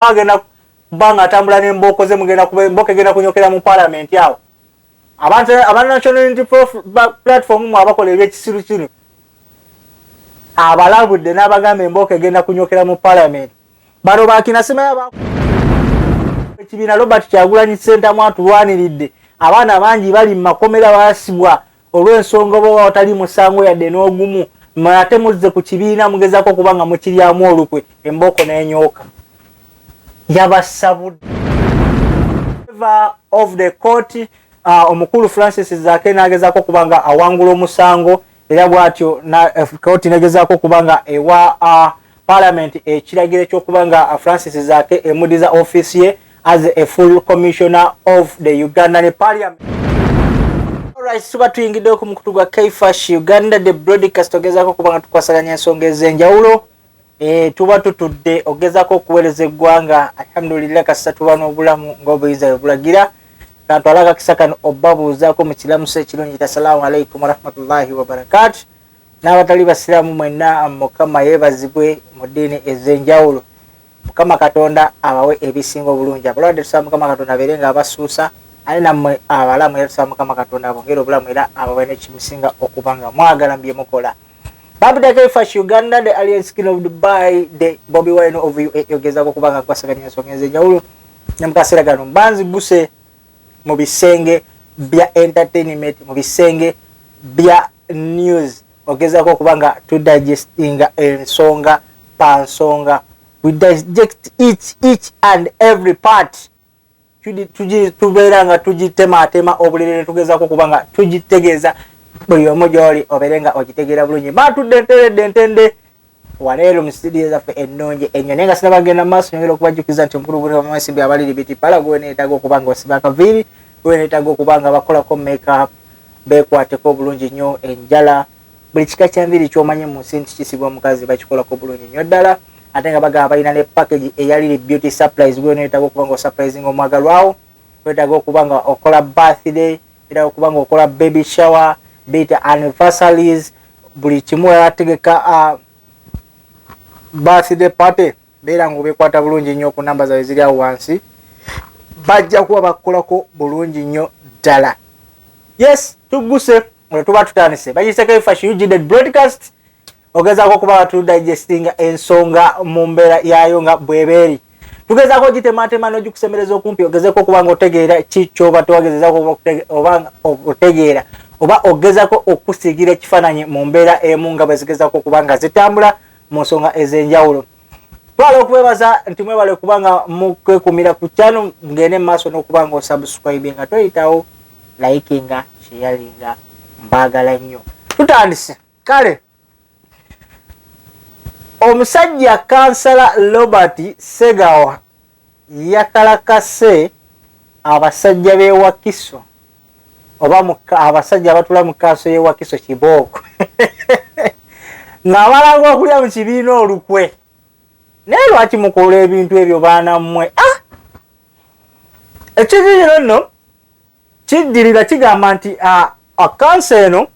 Agenda kubanga atambula n'embooko ze, mugenda kuba embooko egenda kunyokera mu palamenti awo. Abantu aba National Unity Platform mu abakola ebyekisiru kino abalabudde n'abagamba embooko egenda kunyokera mu palamenti. Bano bakina simanya ekibiina. Robert Kyagulanyi Ssentamu atulwaniridde. Abaana bangi bali mu makomera, basibwa olw'ensonga oba watali musango yadde n'ogumu. Ate muzze ku kibiina mugezaako okuba nga mukiryamu olukwe, embooko n'enyooka. Yabasabudde of the court. Omukulu Francis Zake n'agezaako okuba nga awangula omusango, era bw'atyo kooti negezaako okuba nga ewa parliament ekiragiro ekyokuba nga Francis Zake emudiza ofiisi ye as a full commissioner of the Ugandan Parliament. Alright, tuba tuyingiddewo ku mukutu gwa Kfash Uganda the broadcast, ogezaako okuba nga tukwasaganya ensonga ez'enjawulo. Tuba tutudde ogezaako okuweereza eggwanga. Alhamdulillah, kasita tuba n'obulamu ng'obuyinza bwe bulagira. Kantwala akakisa kano obabuuzaako mu kiramuso ekirungi, assalamu alaikum warahmatullahi wabarakatu. N'abatali basiraamu mwenna, Mukama yeebazibwe mu ddiini ez'enjawulo. Mukama Katonda abawe ebisinga obulungi. Abalwadde tusaba Mukama Katonda abeere nga abasuusa, ate nammwe abalamu era tusaba Mukama Katonda abongere obulamu era abawe nekimusinga okuba nga mwagala mu bye mukola. Babudako Fash Uganda, the alien skin of Dubai, the Bobby Wine of UAE, ogezaako okuba nga nkwasaganya ensonga ez'enjawulo. Ne mu kaseera kano mbanziguse mu bisenge bya entertainment, mu bisenge bya news, ogezaako okuba nga tudigestinga ensonga pa nsonga. We digest each and every part. Tubeera nga tugitematema obulere ne tugezaako okuba nga tugitegeeza buli omu gy'oli, obeere nga ogitegeera bulungi. Batudde nteredde ntende waleero mu studio zaffe ennungi ennyo, naye nga sinabagenda mu maaso, nyongera okubajjukiza nti omukulu gutamasimbi abaliri biti pala gwe neetaaga okuba nga osiba akaviiri, gwe neetaaga okuba nga bakolako makeup, beekwateko obulungi nnyo enjala, buli kika kya nviiri ky'omanyi mu nsi nti kisibwa omukazi, bakikolako bulungi nnyo ddala. Ate nga bagamba balina ne package eyaliri beauty surprise. Gwe neetaaga okuba nga osurprising omwagalwawo, wetaaga okuba nga okola birthday, era okuba nga okola baby shower, be it anniversaries, buli kimu ategeka birthday party, beera nga obekwata bulungi nnyo ku namba zaabwe ziri awo wansi, bajja kuba bakukolako bulungi nnyo ddala. Yes, tugguse nga tuba tutandise, bagiyiseko Efash UGD broadcast, ogezaako okuba nga tudigestinga ensonga mu mbeera yaayo nga bwebeeri. Tugezaako ogitematema n'ogikusemereza okumpi, ogezeko okuba nga otegeera ki kyoba tewagezezako oba otegeera, oba ogezako okusiigira ekifaananyi mu mbeera emu nga bwe zigezaako okuba nga zitambula mu nsonga ez'enjawulo. Twala okwebaza nti mwebale kuba nga mukwekumira ku channel. Mugende mu maaso n'okuba nga osubscribe nga toyitawo, likinga, sharinga. Mbaagala nnyo. Tutandise. Kale omusajja kansala Robert Segawa yakalakase abasajja b'e Wakiso, oba abasajja abatula mu kanso y'e Wakiso kibooko, ng'abalanga okulya mu kibiina olukwe. Naye lwaki mukola ebintu ebyo, baana mmwe? Ah, ekintu kino nno kiddirira kigamba nti kanso eno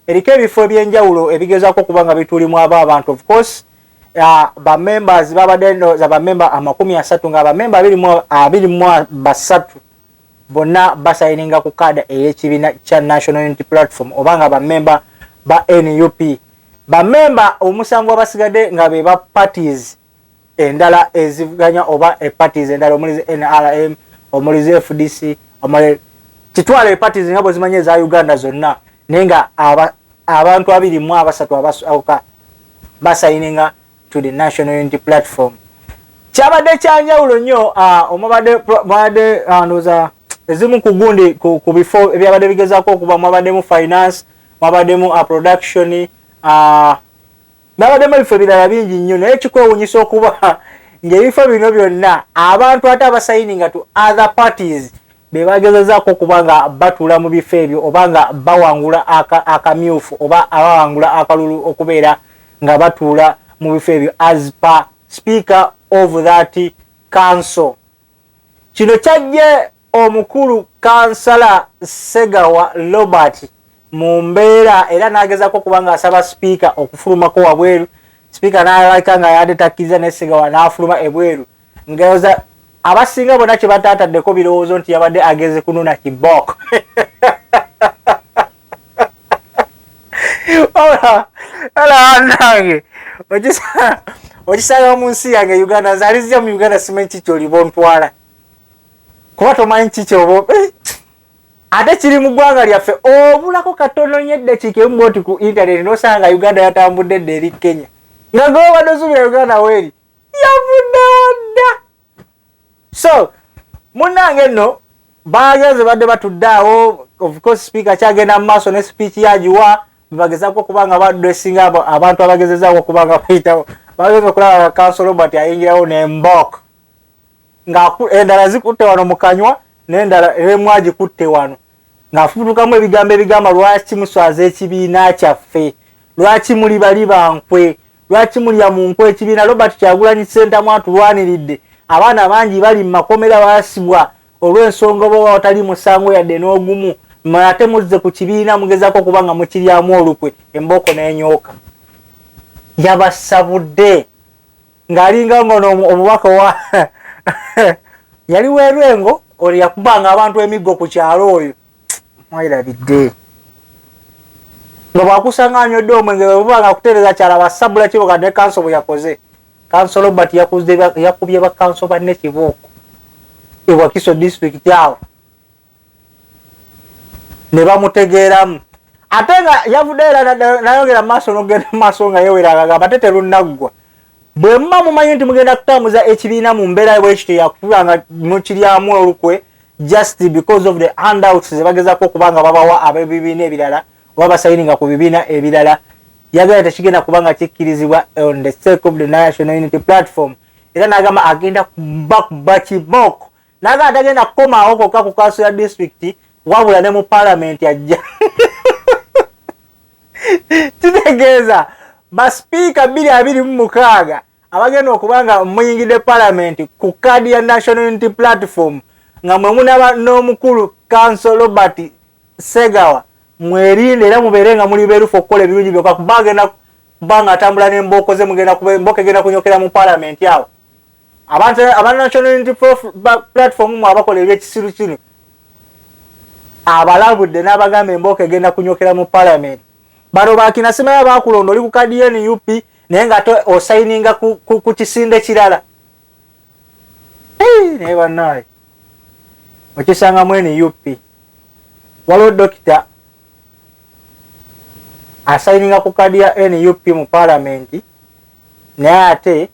eriko ebifo ebyenjawulo ebigezaako okuba nga bitulimu abo abantu. Of course, bamembers babadde za bamemba 30, nga abamemba 23 bonna basayininga ku kaada ey'ekibiina kya National Unity Platform, oba nga bamemba ba NUP. Bamemba 7 abasigadde nga be ba parties endala ezivuganya, oba eparties endala omuli NRM, omuli FDC, omuli kitwala eparties nga bwezimanyi eza Uganda zonna, naye nga abantu 23 abasooka basayininga to the National Unity Platform. Kyabadde kyanjawulo nnyo. Omubadde mwabadde ndowooza ezimu ku gundi ku bifo ebyabadde bigezaako okuba mwabaddemu finance, mwabaddemu production, mwabaddemu ebifo ebirala bingi nnyo. Naye kikwewunyisa okuba ng'ebifo bino byonna abantu ate abasayininga to other parties be bagezezaako okuba nga batuula mu bifo ebyo, oba nga bawangula akamyufu, oba abawangula akalulu okubeera nga batuula mu bifo ebyo as per speaker of that council. Kino kyajje omukulu kansala Segawa Robert mu mbeera, era n'agezaako okuba nga asaba sipiika okufulumako wabweru. Sipiika n'alabika nga yadde takkiriza, naye Segawa n'afuluma ebweru. Ngaoza abasinga bonna kye bataataddeko birowoozo nti yabadde ageze kunona kibooko. Ola nange okisanga mu nsi yange Uganda, nze alizija mu Uganda simanyi kiki oliba ontwala, kuba tomanyi kiki oba ate kiri mu ggwanga lyaffe. Obulako katono nnyo eddakiika emu bwoti ku internet nosanga Uganda yatambudde edda eri Kenya, nga gobadde osuubira Uganda weeri yavuddewo dda. So munnange nno bagenze badde batudde awo. Of course speaker kyagenda mu maaso ne speech yagiwa, bebagezako okuba nga badressinga abantu abagezezaako okuba nga bayitawo. Bagenza okulaba Counsel Robert ayingirawo nembook nga endala zikutte wano mu kanywa n'endala emu agikutte wano, ng'afubutukamu ebigambo ebigamba, "Lwaki muswaza ekibiina kyaffe? Lwaki muli bali bankwe? Lwaki mulya mu nkwe ekibiina? Robert Kyagulanyi Ssentamu atulwaniridde. Abaana bangi bali mu makomera, basibwa olw'ensonga oba watali musango yadde n'ogumu, ate muzze ku kibiina mugezako okuba nga mukiryamu olukwe." Embooko n'enyooka. Yabasabudde ng'alinga ngono omubaka wa yali werwengo oyo yakubanga abantu emiggo ku kyalo, oyo mwerabidde, nga bwakusanga anywedde omwenge, bwebuba nga kutereeza kyala basabula kiboka. Ne kanso bwe yakoze, Kanso Robert yakubye bakanso banne kibooko ewakiso district awo ne bamutegeeramu. Ate nga yavudde era nayongera maaso nogenda maaso nga yewera, agagamba ate terunnaggwa. Bwe muba mumanyi nti mugenda kutambuza ekibiina mu mbeera bwekityo yakuba nga mukiryamu olukwe just because of the handouts zebagezaako okuba nga babawa ab'ebibiina ebirala oba basayininga ku bibiina ebirala, yagala tekigenda kuba nga kikkirizibwa on the sake of the National Unity Platform. Era n'agamba agenda kubakuba kibooko, n'agamba tagenda kukomaawo kokka ku kanso ya disitulikiti, wabula ne mu paalamenti ajja. Kitegeeza basipiika 2026 abagenda okuba nga muyingidde paalamenti ku kaadi ya National Unity Platform, nga mwe munaba n'omukulu Kanso Robert Segawa, mwerinde era mubeere nga muli beerufu okukola ebirungi byokka, kuba agenda kuba nga atambula n'embooko ze. Mugenda embooko egenda kunyokera mu paalamenti awo. Abantu aba National Unity Platform mu abakola ebyekisiru kino, abalabudde n'abagamba embooko egenda kunyokera mu paalamenti. Bano bakina simanya bakulonda oli ku kadi ya NUP, naye nga ate osayininga ku kisinde kirala. Naye bannaaye okisangamu NUP, waliwo dokita asayininga ku kadi ya NUP mu paalamenti, naye ate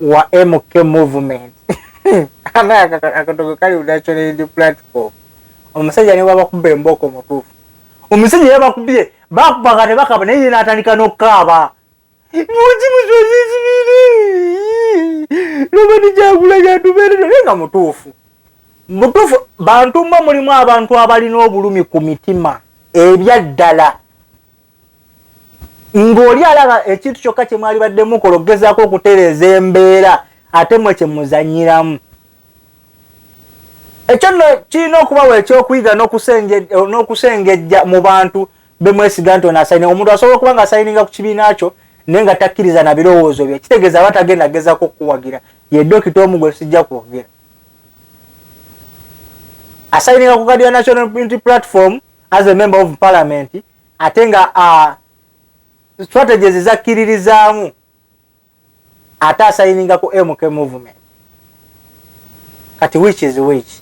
wa MK Movement. Akatogo kali National Unity Platform. Omusajja ne babakuba embooko mutuufu, omusajja yabakubye bakubanga tebakaba, naye ye n'atandika n'okukaaba, "Mungi muswaza ekibiina, Robert Kyagulanyi atubeerera." Naye nga mutuufu, mutuufu. Bantu mwe mulimu abantu abalina obulumi ku mitima ebyaddala, ng'oli alaba ekintu kyokka kye mwali badde mukola okugezaako okutereeza embeera, ate mwe kye muzannyiramu. Ekyo nno kirina okubawa ekyokuyiga n'okusengejja mu bantu bemwesiga nti ono asayini. Omuntu asobola okuba nga asayininga ku kibiina kyo, naye nga takkiriza na birowoozo bye, kitegeeza aba tagenda gezaako okukuwagira. Ye dokita omu gwe sijja kwogera, asayininga ku kadi ya National Unity Platform as a member of parliament, ate nga strategies zakkiririzaamu, ate asayininga ku MK Movement. Kati which is which?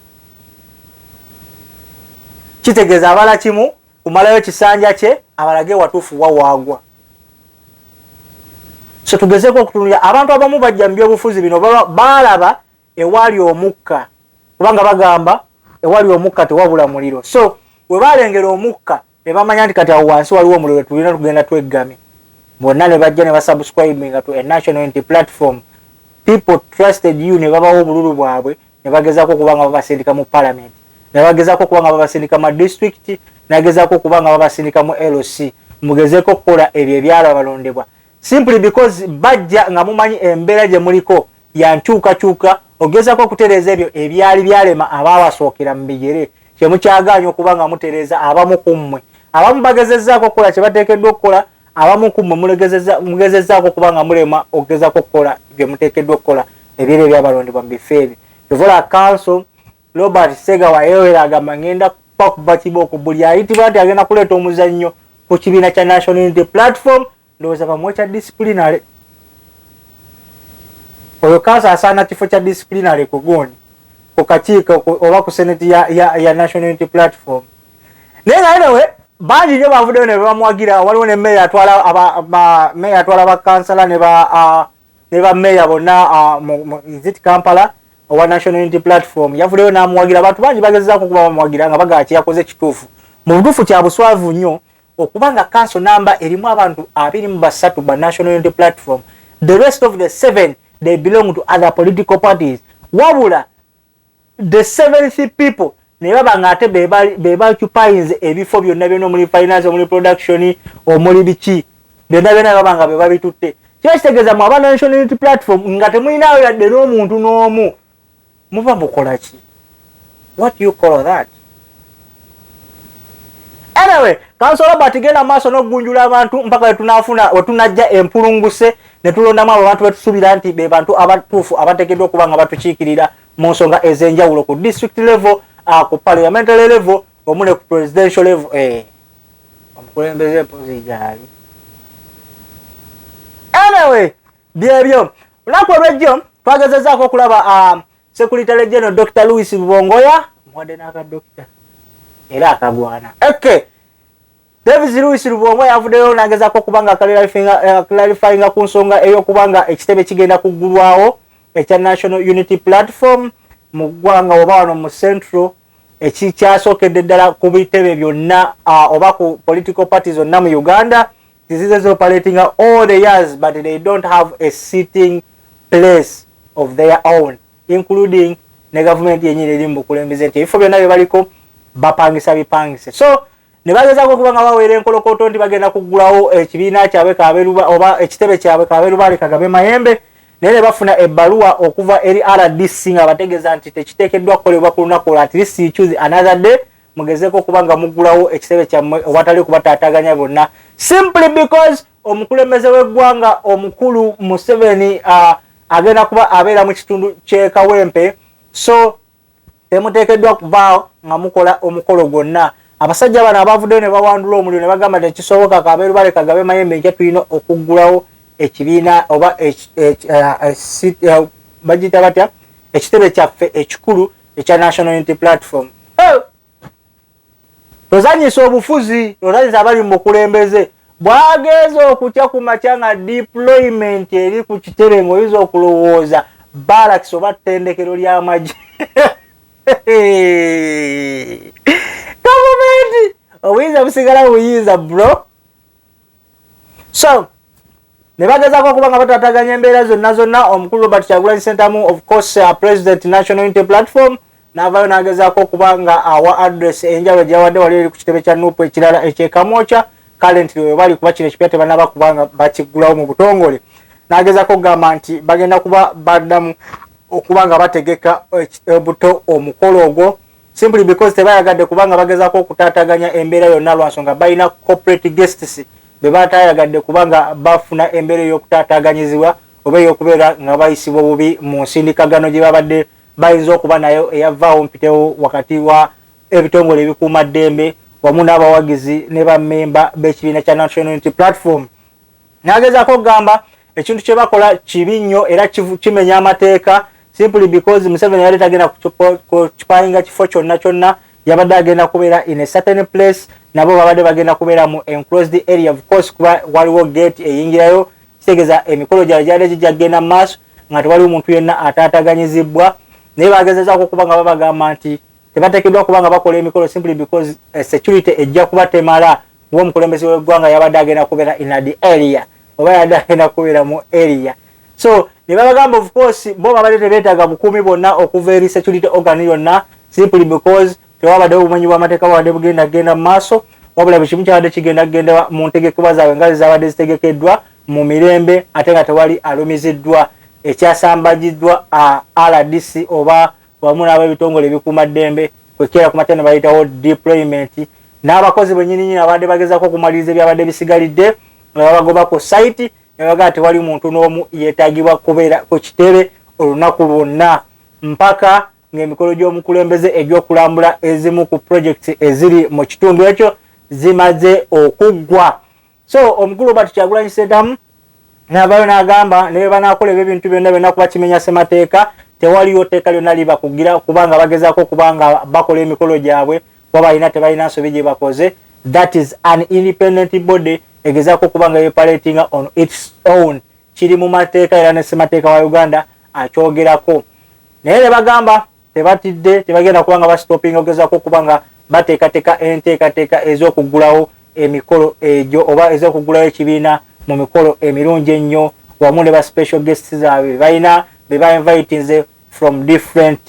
Kitegeeza abala kimu kumalayo kisanja kye, abalage watuufu wa waagwa. So tugezeeko okutunulira abantu abamu bajja mu byobufuzi bino, baalaba ewali omukka, kubanga bagamba ewali omukka tewabula muliro. So we balengera omukka ne bamanya nti kati awo wansi waliwo omuliro, tulina tugenda tweggame. Bonna ne bajja ne basubscribinga to a National Unity Platform. People trusted you ne babawa obululu bwabwe, ne bagezaako okuba nga babasindika mu parliament, ne bagezaako okuba nga babasindika mu district, nagezaako okuba nga babasindika mu LC. Mugezeeko okukola ebyo ebyalo abalondebwa simply because bajja nga mumanyi embeera gye muliko yankyukakyuka, ogezaako okutereeza ebyo ebyali byalema abaabasookera mu bigere. Kyemukyagaanya okuba nga mutereeza, abamu ku mmwe, abamu bagezezzaako okukola kye bateekeddwa okukola, abamu ku mmwe mugezezzaako okuba nga mulema okugezaako okukola bye muteekeddwa okukola. Ebyera ebyabalondebwa mu bifo ebyo, Yovola council Robert Segawa yewera agamba, ngenda kubakuba kibooko buli ayitibwa nti agenda kuleeta omuzannyo ku kibiina kya National Unity Platform. Ndowooza bamuwe kya disciplinary. Oyo kansa asaana kifo kya disciplinary ku gundi, ku kakiiko oba ku senate ya National Unity Platform. Naye nga anyway, bangi nnyo bavuddeyo ne bamuwagira. Waliwo ne meya atwala meya atwala bakansala ne ba meya bonna mu zit Kampala owa National Unity Platform, yavuddeyo n'amuwagira. Abantu bangi bagezezaako okuba bamuwagira nga bagala kyeyakoze kituufu. Mu butuufu kya buswavu nnyo okubanga council namba erimu abantu 23 ba National Unity Platform, the rest of the seven, they belong to other political parties, wabula the seventh people ne baba nga ate be baoccupyinze ebifo byonna byonna, omuli finance, omuli production, omuli biki byonna byonna, baba nga be babitutte. Kiba kitegeeza mu aba National Unity Platform nga temulinayo yadde n'omuntu n'omu. Muba mukola ki? What you call that? Anyway, Counsel Robert, genda maaso n'okugunjula abantu mpaka wetunafuna wetunajja empulunguse ne tulondamu abo abantu betusuubira nti be bantu abatuufu abateekeddwa okuba nga batukiikirira mu nsonga ez'enjawulo ku district level, ku parliamentary level, omu ne ku presidential level. Omukulembeze mpozi gyali. Anyway, byebyo. Olunaku olwejjo twagezezaako okulaba Secretary General Dr Louis Rubongoya, muwadde n'akadokita era akagwana. Okay, Davis Louis Rubongoya yavuddeyo n'agezaako okuba nga clarifyinga ku nsonga ey'okuba nga ekitebe kigenda kuggulwawo ekya National Unity Platform mu ggwanga oba wano mu Central, ekikyasookedde ddala ku bitebe byonna oba ku political parties zonna mu Uganda zizize operating all the years, but they don't have a sitting place of their own, including ne gavumenti yenyini eri mu bukulembeze, nti ebifo byonna bye baliko bapangisa bipangise. So ne bagezaako okuba nga baweera enkolokoto nti bagenda kuggulawo ekibiina kyabwe Kaberuba oba ekitebe kyabwe Kaberubaale Kagabe Mayembe, naye ne bafuna ebbaluwa okuva eri RDC nga bategeeza nti tekiteekeddwa kukolebwa ku lunaku olwo, at least you choose another day, mugezeeko okuba nga muggulawo ekitebe kyammwe owatali kubataataganya bonna, simply because omukulembeze w'eggwanga omukulu Museveni agenda kuba abeera mu kitundu ky'e Kawempe, so temuteekeddwa kubaawo nga mukola omukolo gwonna. Abasajja bano abavuddeyo ne bawandula omuliro ne bagamba tekisoboka, Kabeerubale Kagabe Mayembe nkya tulina okuggulawo ekibiina oba bagiyita batya, ekitebe kyaffe ekikulu ekya National Unity Platform. Tozanyisa obufuzi, tozanyisa abali mu bukulembeze. Bwagenza okutya ku makya nga deployment eri ku kitebe, ng'oyinza okulowooza barracks oba ttendekero ly'amagye. Gavumenti obuyinza busigala buyinza, bro. So ne bagezaako okuba nga batataganya embeera zonna zonna. Omukulu Robert Kyagulanyi Sentamu, of course, President National Unity Platform, n'avaayo n'agezaako okuba nga awa address enjawulo gyawadde wali eri ku kitebe kya NUP ekirala ekyekamwokya currently we bali, kuba kino ekipya tebanaba kubanga bakiggulawo mu butongole. N'agezaako okugamba nti bagenda kuba baddamu okuba nga bategeka buto omukolo ogwo, simply because tebayagadde kubanga bagezaako okutaataganya embeera yonna, lwansonga balina corporate guests be batayagadde kubanga bafuna embeera ey'okutaataganyizibwa oba ey'okubeera nga bayisibwa obubi mu nsindikagano gye babadde bayinza okuba nayo eyavaawo mpitewo wakati wa ebitongole ebikuuma ddembe wamu n'abawagizi ne bammemba b'ekibiina kya National Unity Platform. N'agezaako okugamba ekintu kye bakola kibi nnyo era kimenya amateeka, simply because Museveni yali tagenda kukipayinga kifo kyonna kyonna, yabadde agenda kubeera in a certain place, nabo babadde bagenda kubeera mu enclosed area, of course kuba waliwo gate eyingirayo. Kitegeeza emikolo gyabwe gyali gijja kugenda mu maaso nga tewaliwo muntu yenna ataataganyizibwa, naye bagezezaako okuba nga babagamba nti tebateekeddwa kuba nga bakola emikolo, simply because security ejja kuba temala, kuba omukulembeze w'eggwanga yabadde agenda kubeera in the area oba yabadde agenda kubeera mu area. So ne babagamba, of course bo babadde tebeetaaga bukuumi bwonna okuva eri security organ yonna, simply because tewabaddewo obumenyi bw'amateeka bwabadde bugenda kugenda mu maaso, wabula buli kimu kyabadde kigenda kugenda mu ntegekebwa zaabwe nga zabadde zitegekeddwa mu mirembe, ate nga tewali alumiziddwa. Ekyasambagiddwa RDC oba wamu n'ab'ebitongole ebikuumaddembe kwekeera ku makya ne bayitawo deployment n'abakozi bennyininyini abadde bagezaako okumaliriza ebyabadde bisigalidde nga babagoba ku site, ne bagamba tewali muntu n'omu yeetaagibwa kubeera ku kitebe. Olunaku lwonna mpaka ng'emikolo gy'omukulembeze egy'okulambula ezimu ku projects eziri mu kitundu ekyo zimaze okuggwa. So omukulu Robert Kyagulanyi Ssentamu n'avaayo n'agamba ne bwe banaakola ebyo ebintu byonna byonna kuba kimenya ssemateeka, tewaliyo tteeka lyonna libakugira kubanga bagezaako okuba nga bakola emikolo gyabwe kuba balina tebalina nsobi gye bakoze. That is an independent body egezaako okuba nga operating on its own. Kiri mu mateeka era ne ssemateeka wa Uganda akyogerako. Naye ne bagamba tebatidde, tebagenda kuba nga bastopinga ogezaako okuba nga bateekateeka enteekateeka ez'okuggulawo emikolo egyo oba ez'okuggulawo ekibiina mu mikolo emirungi ennyo wamu ne ba special guests zaabwe balina be ba invitinze from different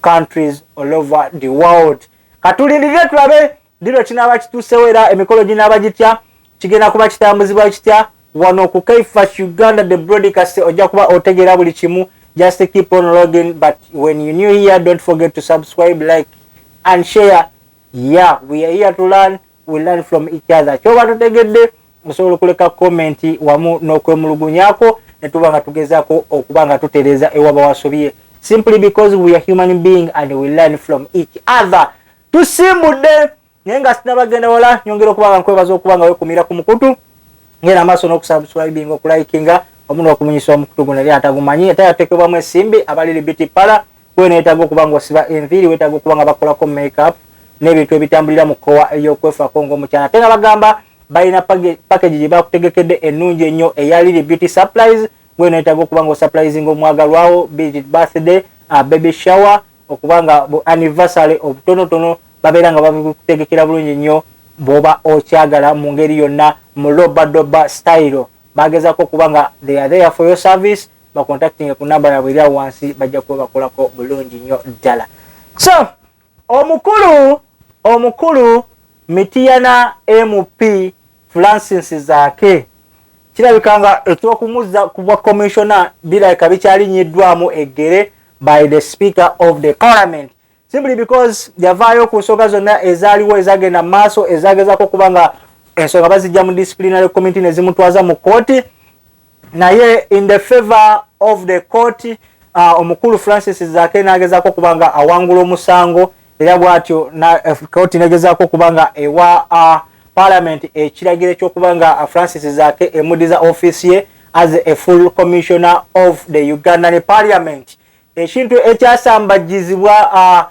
countries all over the world. Katulindirire tulabe diro kinaaba kituusewo era emikolo ginaaba gitya, kigenda kuba kitambuzibwa kitya. Wano ku Kfas Uganda the broadcast ojja kuba otegeera buli kimu. Just keep on logging, but when you new here, don't forget to subscribe, like and share. Yeah, we are here to learn. We learn from each other. Kyoba tutegedde, osobola okuleka comment wamu n'okwemulugunyako ne tuba nga tugezaako okuba nga tutereeza ewaba wasobye, simply because we are human being and we learn from each other. Tusimbudde, naye nga sinabagenda wala, nyongera okuba nga nkwebaza okuba nga wekumira ku mukutu, ngenda amaaso n'okusubscribinga, okulikinga wamu n'okumunyisa omukutu guno eri atagumanyi ate yateekebwamu ensimbi. Abaliri beauty parlour, weneetaaga okuba nga osiba enviiri, weetaaga okuba nga bakolako makeup n'ebintu ebitambulira mu kkowa ey'okwefaako ng'omukyala, ate nga bagamba balina package gye bakutegekedde ennungi ennyo eya Lily Beauty Supplies. Weneetaaga okuba nga osurprisinga omwagalwawo, be it birthday, baby shower, okuba nga anniversary obutonotono, babeera nga babikutegekera bulungi nnyo bw'oba okyagala mu ngeri yonna mu robadoba style. Bagezaako okuba nga they are there for your service. Bacontacting ku namba yaabwe eri awo wansi, bajja kuba bakolako bulungi nnyo ddala. So omukulu Mityana MP Francis Zaake, kirabika nga ekyokumuzza ku bwa commissioner birabika bikyalinyiddwamu eggere by the Speaker of the Parliament, simply because yavaayo ku nsonga zonna ezaaliwo ezagenda mu maaso ezagezako okuba nga ensonga bazijja mu disciplinary committee ne zimutwaza mu kooti. Naye in the favor of the court, omukulu Francis Zaake n'agezaako okuba nga awangula omusango, era bw'atyo kooti negezaako okuba nga ewa parliament ekiragiro ekyokuba nga Francis Zaake emuddiza office ye as a full commissioner of the Ugandan Parliament, ekintu ekyasambajjizibwa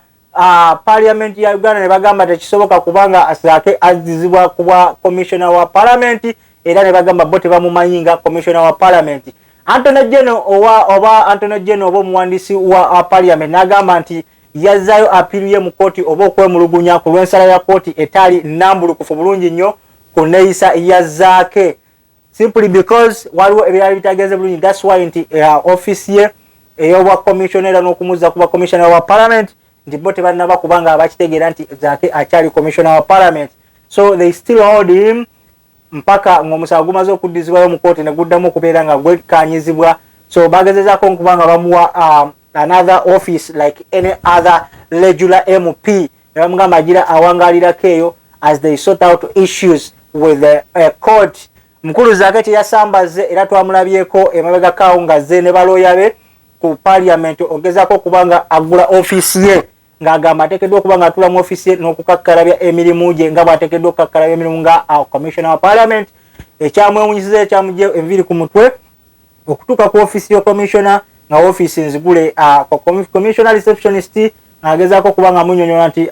parliament ya Uganda ne bagamba tekisoboka kubanga Zaake azzizibwa kubwa commissioner wa parliament, era ne bagamba bo tebamumanyi nga commissioner wa parliament. Attorney General owa oba Attorney General oba omuwandiisi wa parliament n'agamba nti yazzayo appeal ye mu kooti oba okwemulugunya ku lw'ensala ya kooti etaali nnambulukufu bulungi nnyo ku neeyisa ya Zaake, simply because waliwo ebirala bitagenze bulungi. That's why nti office ye ey'obwa commissioner era n'okumuzza kuba commissioner wa parliament nti bo tebannaba kubanga bakitegeera nti Zaake akyali commissioner wa parliament, so they still hold him mpaka ng'omusango gumaze okuddizibwayo mu kooti ne guddamu okubeera nga gwekkaanyizibwa. So bagezezaako nkuba nga bamuwa another office like any other regular MP, ne bamugamba agira awangaalirako eyo as they sort out issues with the court. Mukulu Zaake teyasambaze, era twamulabyeko emabegakaawo nga zze ne balooya be ku parliament ogezaako okuba nga agula ofiisi ye, ng'agamba ateekeddwa okuba nga atula mu ofiisi ye n'okukakkalabya emirimu gye nga bw'ateekeddwa okukakkalabya emirimu nga commissioner wa parliament. Ekyamwewunyisiza, ekyamugye enviiri ku mutwe okutuuka ku ofiisi ya commissioner nga ofiisi nzigule, commissioner receptionist ng'agezaako okuba nga munyonyola nti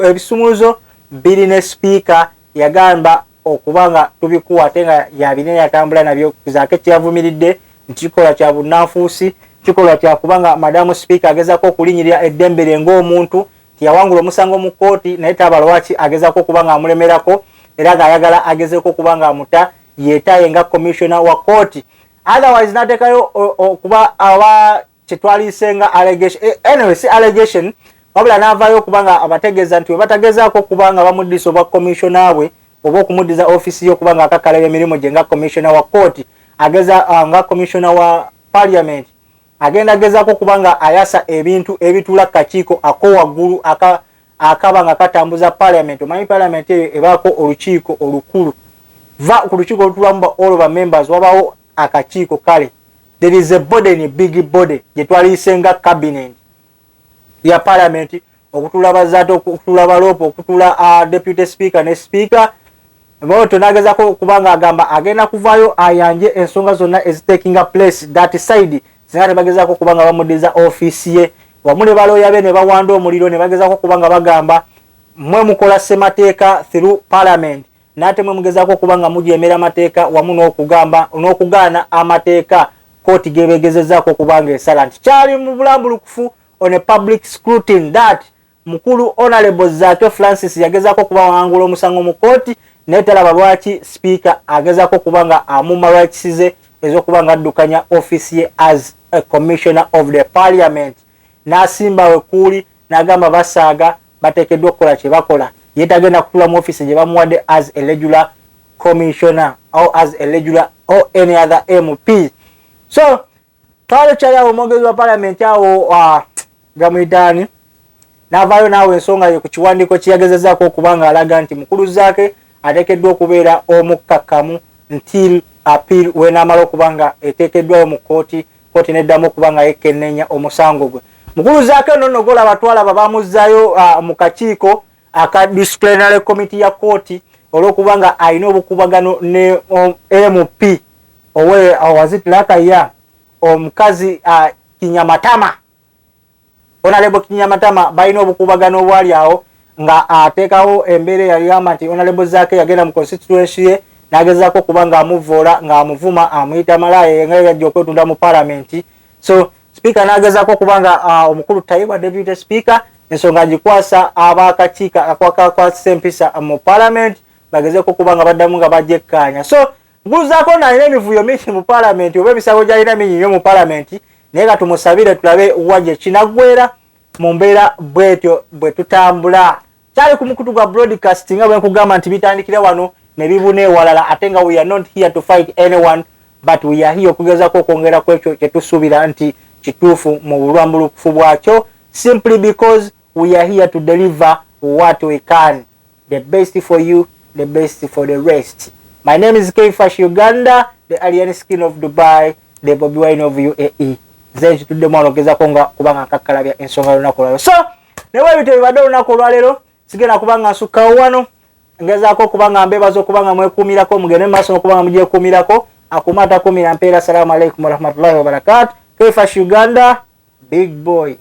ebisumuuzo biri ne speaker yagamba okuba nga tubikuwa, ate nga yabina yatambula nabyo. Zaake kyeyavumiridde nti kikolwa kya bunnanfuusi, kikolwa kyakuba nga madamu speaker agezaako okulinyirira eddembe lye ng'omuntu tiyawangula omusango mu kooti, naye taaba lwaki agezaako okuba nga amulemerako era ng'ayagala agezeeko okuba nga amuta yeetaaye nga commissioner wa kooti. Otherwise n'ateekayo okuba aba kyetwaliise nga allegation, anyway si allegation, wabula n'avaayo okuba nga abategeeza nti we batagezaako okuba nga bamuddisa obwa commissioner bwe oba okumuddiza ofiisi ye okuba nga akakkalabya emirimu gye nga commissioner wa kooti, ageza nga commissioner wa parliament, agenda agezaako okuba nga ayasa ebintu ebituula kakiiko akowaggulu akaba nga katambuza parliament. Omanyi parliament eyo ebaako olukiiko olukulu, va ku lukiiko olutulamu ba all ba members, wabawo akakiiko kale. There is a body in a big body gye twaliyise nga cabinet ya parliament, okutula bazaate, okutula baloopa, okutula deputy speaker ne speaker. Bwotyo nagezako okuba nga agamba agenda kuvaayo ayanje ensonga zonna ezitakinga place that side, singa tebagezako okuba nga bamuddiza ofiisi ye, wamu ne balooya be ne bawanda omuliro ne bagezako okuba nga bagamba, "Mwe mukola ssemateeka through parliament, n'ate mwe mugezaako okuba nga mujeemera amateeka wamu n'okugamba n'okugaana amateeka kooti gebegezezaako okuba nga esala," nti kyali mu bulambulukufu on a public scrutiny that mukulu Honorable Zaake Francis yagezaako okuba wangula omusango mu kooti, naye talaba lwaki speaker agezaako okuba nga amuma rights ze ez'okuba nga addukanya office ye as a commissioner of the parliament. N'asimba wekuuli n'agamba basaaga, bateekeddwa okukola kye bakola, ye tagenda kutula mu office gye bamuwadde as a regular commissioner or as a regular or any other MP. So twali kyali awo, omwogezi wa parliament awo gamuyitaani n'avaayo naawe ensonga ye ku kiwandiiko kyeyagezezaako okuba nga alaga nti mukulu Zaake ateekeddwa okubeera omukkakkamu until appeal wenaamala okuba nga eteekeddwayo mu kooti, kooti neddamu okuba nga yekenneenya omusango gwe. Mukulu Zaake nno nno golaba twalaba bamuzzaayo mu kakiiko aka disciplinary committee ya kooti olw'okuba nga alina obukubagano ne MP owe wazitilakaya omukazi Kinyamatama, Honorable Kinyamatama. Balina obukubagano obwali awo nga ateekawo embeera eyagamba nti Honorable Zaake yagenda mu constituency ye n'agezaako okuba ng'amuvoola, ng'amuvuma, amuyita malaaya nga yajja okwetunda mu palamenti. So speaker n'agezaako okuba nga omukulu Tayebwa, deputy speaker, ensonga agikwasa abakakiiko akakwasisa empisa mu parliament bagezeko okuba nga baddamu nga bajekkaanya. So mbuuzaako nalina emivuyo mingi mu parliament oba emisango gyalina mingi nnyo mu parliament, naye nga tumusabire tulabe wa gye kinaggwera mu mbeera bwetyo bwe tutambula. Kyali ku mukutu gwa broadcast nga bwe nkugamba nti bitandikira wano ne bibuna ewalala, ate nga we are not here to fight anyone, but we are here okugezaako okwongera ku ekyo kye tusuubira nti kituufu mu bulwambulukufu bwakyo, simply because we are here to deliver what we can, the best for you, the best for the rest. My name is Kfash Uganda, the alien skin of Dubai, the Bobi Wine of UAE. Nze nkituddemu wano ogezako nga kubanga nkakkalabya ensonga lunaku olwaleero. So naye ebintu ebibadde olunaku olwaleero, sigenda kuba nga nsukkawo wano. Ngezaako okuba nga mbebaza okuba nga mwekuumirako, mugende mumaaso nokuba nga mugyekuumirako. Akuuma atakuumira mpeera. Assalamu alaikum warahmatullahi wabarakatu. Kfash Uganda, big boy.